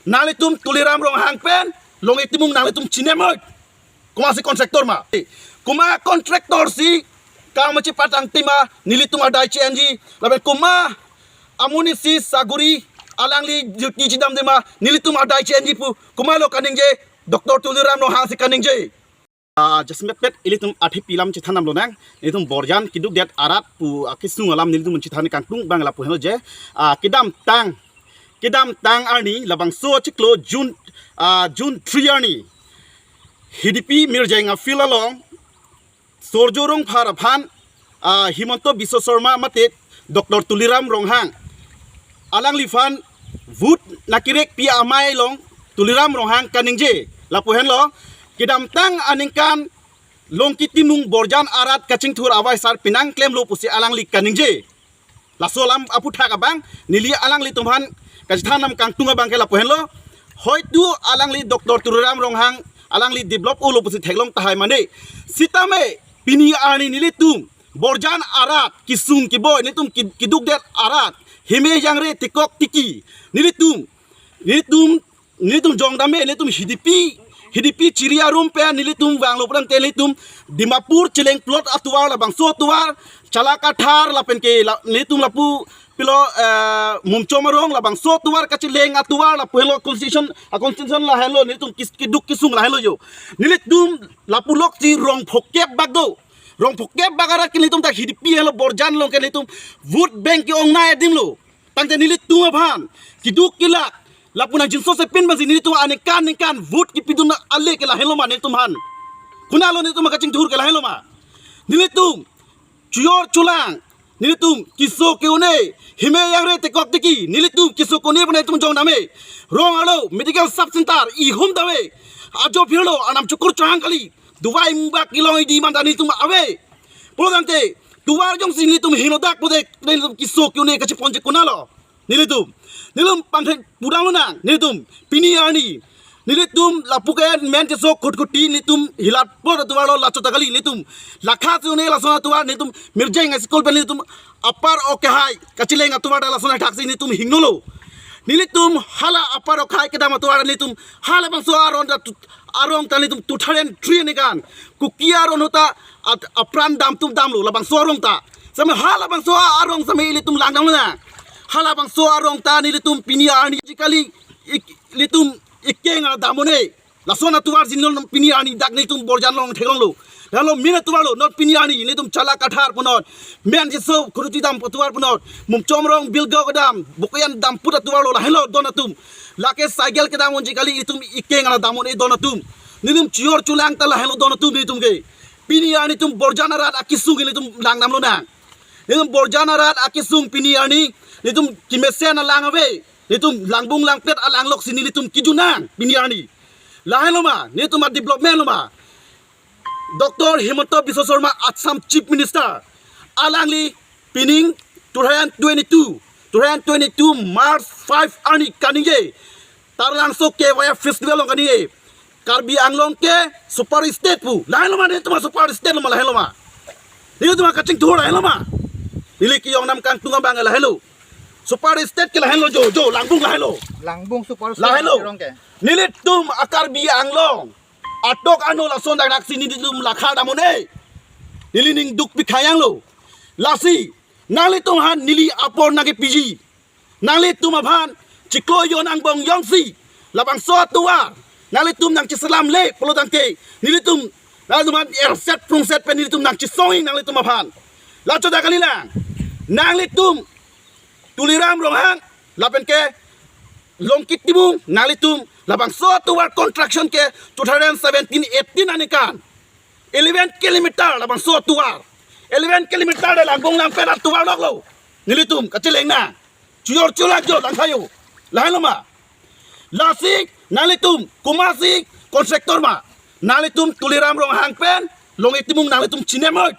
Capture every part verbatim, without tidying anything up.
Nanglitum Tuliram Ronghang pen Longki Timung nanglitum chini moi. Komatsi contractor ma? Komat contractor si kam chepatangte ma nelitum adai che-enji? Lapen komat amonit si saguri alangli duty chedamde ma nelitum adai che-enji pu komatlo kaningje? Doctor Tuliram Ronghang si kaningje. Ah, jasemet pet ilitum athepi alam chethan damlonang. Ilitum Borjan keduk det arat pu akesung alam nelitum chethan kangtung abang lapu henlo je. Ah, kedamtang, kedamtang arni labangso achiklo June, ah, June three arni Hidipi Mirjeng a-field along Surjya Rongphar aphan, ah, Himanta Biswa Sarma mate Doctor Tuliram Ronghang alangliphan vote nangkerek pi amei along Tuliram Ronghang kaningje. Lapu henlo, kedamtang aningkan Longki Timung Borjan arat kachingthur avaisar penang klemlo pusi alangli kaningje. Laso alam aputhak abang neli alanglitum aphan kachethan dam kangtung abang ke lapu henlo. Hoitu alangli Doctor Tuliram Ronghang alangli develop-olo pusi theklong tahai mane. Sitame pini arni nelitum Borjan arat kesung keboi, nelitum ki-, keduk det arat, hime jangre tekok tiki, nelitum, nelitum, nelitum jongdam-e, nelitum Hidipi, Hidipi chiri arum pen nelitum vanglo pulote nelitum Dimapur cheleng plot atovar, labangso atovar Chala Kathar lapen ke la, nelitum lapu pilo, eh, Mumchom arong, labangso atovar kacheleng atovar lapu henlo constitution, a-constitution lahenlo, nelitum kes-, keduk kesung lahenlo jo. Nelitum lapu lok si rong phokep bak do. Rong phokep bak arat ke nelitum ta Hidipi henlo, Borjan along ke nelitum vote bank ke-ongnei adim lo. Tangte nelitum aphan keduk kelak lapu nangjinsose pin bangsi nelitum aningkan aningkan vote kepidun ale ke lahenlo ma nelitum aphan? Konatlo nelitum akachingthur ke lahenlo ma? Nelitum chojor cholang, nelitum keso ke-un-e, hime jangre tekok tiki, nelitum keso ke-un-e pu nelitum jongdam-e. Rong arlo medical sub center ihum dam-e. Ajo phirlo anam chukur chohang kali. Dovai mubak kelong idi manda nelitum ave. Pulo tangte tovar jongsi nelitum hingno dak pulote nelitum keso ke-un-e kacheponji konatlo? Nelitum, nelitum pangthek pudang lonang, nelitum pini arni nelitum lapu ke men keso Khutkhuti nelitum hilat plot atovar lo, laso ta kali nelitum Lakha si un-e laso atovar, nelitum Mirjeng a-school pen nelitum Upper Okhai kacheleng atovar ta laso athak si nelitum hingnolo. Nelitum hala Upper Okhai kedam atovar nelitum halabangso arong ta tu-, arong ta nelitum two thousand three aningkan Kuki aron ahut ta at-, apran damtum damlo labangso arong ta. Same halabangso arong same ilitum langdam lonang. Halabangso arong ta nelitum pini arni kali ik-, ilitum ikeng adamon-e. Lason atovar si nelitum pini arni dak nelitum Borjan along theklonglo. Lahenlo main atovar lo, non pini arni nelitum Chala Kathar punon, men keso Khutkhuti dam atovar punon, Mumchom arong Bilgaon kedam, Bokojan dam put atovar lo, lahenlo don atum. Lake cycle kedam unji kali, itum ikeng adamon-e don atum. Nelitum chojor cholang ta lahenlo don atum nelitum ke. Pini arni nelitum Borjan arat akesung ke nelitum langdam lonang. Nelitum Borjan arat akesung pini arni nelitum kemesen alang ave. Nelitum langbung langpet alang lok si nelitum kejunang pini arni. Lahenlo ma, nelitum a-development lo ma? Doctor Himanta Biswa Sarma, Assam Chief Minister, alangli pining two thousand twenty-two, two thousand twenty-two March five arni kaningje, Taralangso K Y F festival along kaningje, Karbi Anglong ke super state pu. Lahenlo ma, nelitum a-super state lo ma, lahenlo ma? Nelitum akachingthur lahenlo ma? Neli kejongdam kangtung abang lahenlo. Super state ke lahenlo jo, jo, Langbung lahenlo. Langbung super state lahenlo. Rong ke. Nelitum a-Karbi Anglong atok ano lason dak dak si nelitum Lakha damon-e. Neli ning duk pikhayang lo. Lasi nanglitum aphan neli apor nangkepiji. Nanglitum aphan chiklo jon angbong jongsi labangso atovar nanglitum nangcheselamle pulo tangte nelitum, nanglitum aphan erset prungset pen nelitum nangchesongji nanglitum aphan. Laso ta kalilang. Nanglitum Tuliram Ronghang lapen ke Longki Timung, nanglitum labangso atovar construction ke two thousand seventeen eighteen aningkan eleven kilometer labangso atovar. Eleven kilometer de langbung langpet atovar loklo. Nelitum kacheleng nang. Chojor cholang jo langthayo. Lahenlo ma? Lasi nanglitum komatsi contractor ma? Nanglitum Tuliram Ronghang pen Longki Timung nanglitum chini moi.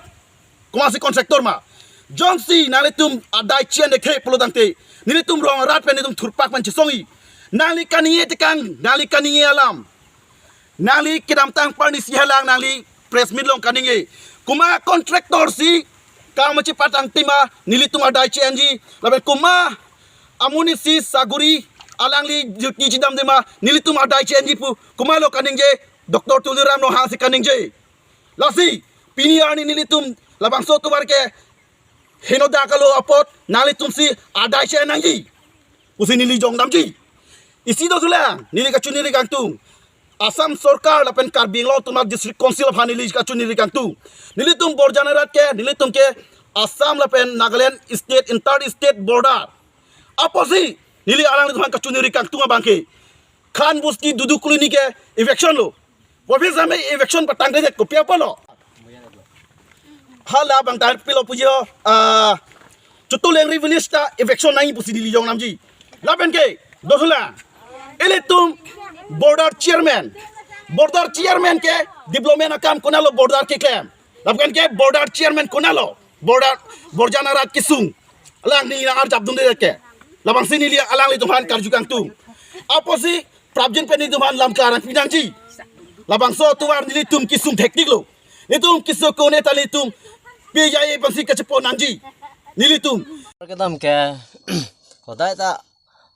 Komatsi contractor ma? Jongsi nanglitum adai che-en dekhe pulo tangte nelitum rong arat pen nelitum thurpak pen chesongji. Nangli kaningje tekang, nangli kaningje alam. Nangli kedamtang parni si halang nangli press meet along kaningje. Komat contractor si kam chepatangte ma nelitum adai che-enji? Lapen komat amonit si saguri Alangli duty chedamde ma, nelitum adai che-enji pu komatlo kaningje? Doctor Tuliram Ronghang si kaningje. Lasi pini arni nelitum labangso atovar ke henodak alo apot nanglitum si adai che-en nangji pusi neli jong damji. Isi do sulang, neli kachiningri kangtung. Assam Sorkar lapen Karbi Anglong Autonomous District Council aphan neli kachiningri kangtung. Nelitum Borjan arat ke, nelitum ke Assam lapen Nagaland state, inter state border. Apotsi neli alanglitum aphan kachiningri kangtung abang ke, Khan Bosti Dudu Colony ke eviction lo. Professor me eviction patang de kopi apotlo? Hala bang tar pilo puji ho, ah, Chotulengri village ta eviction nangji pusi neli jong damji. Lapen ke do sulang, ilitum border chairman, border chairman ke development akam konatlo border keklem? Lapen ke border chairman konatlo border, Borjan arat kesung? Alangli nang-arjap dunde ke. Labangsi neli alanglitum aphan karju kangtung. Apotsi prapjin pen nelitum aphan lam klarang pinangji. Labangso atovar nelitum kesung thektiklo. Nelitum keso ke-un-e ta nelitum P J I A pensi kachepon nangji nelitum. Kedam ke hodai ta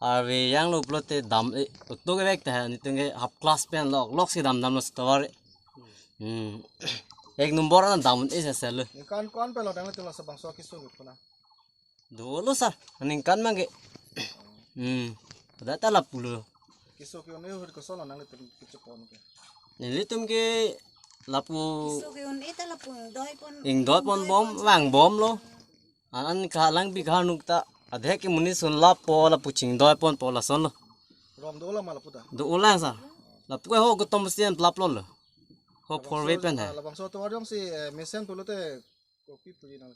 arve yang lo pulote dam, eh, utuk vek ta, nelitum ke half class pen lok lok si dam damlo atovar. Hmm. Ek number an dam un-e sesel lo. Ningkan ko-an pen lo nanglitum laso bangso kesung ke puna? Dolo sir, aningkan mang ke. Hmm. Pada ta lapulo. Keso ke-un-e ahut kosonlo nanglitum kachepon ke? Nelitum ke lapu. Keso ke-un-e ta lapu ingdoi pon, ingdoi pon bom, vangbom lo. An an kalang bi kanuk ta adhe ke monit ason lapu, lapu chingdoi ponpo lasonlo. Rong do-olang ma lapu ta? Do-olang sir. Lapu ke ho ketom sian plap lo lo. Ho four way pen he. Labangso atovar jongsi, eh, mesen pulote kopi puji nang?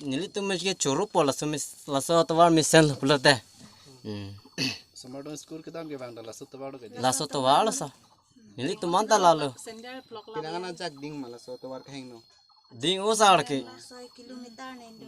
Nelitum mes ke choro po laso mes, laso atovar mesen pulote. Hmm. Samardhan school kedam ke bang da laso atovar lo ke? Laso atovar lo sir. Nelitum anta lalo. Sandal plok la. Pinangan ajak ding ma laso atovar kehingno? Ding-o sir ke. Soi kilometer nen do.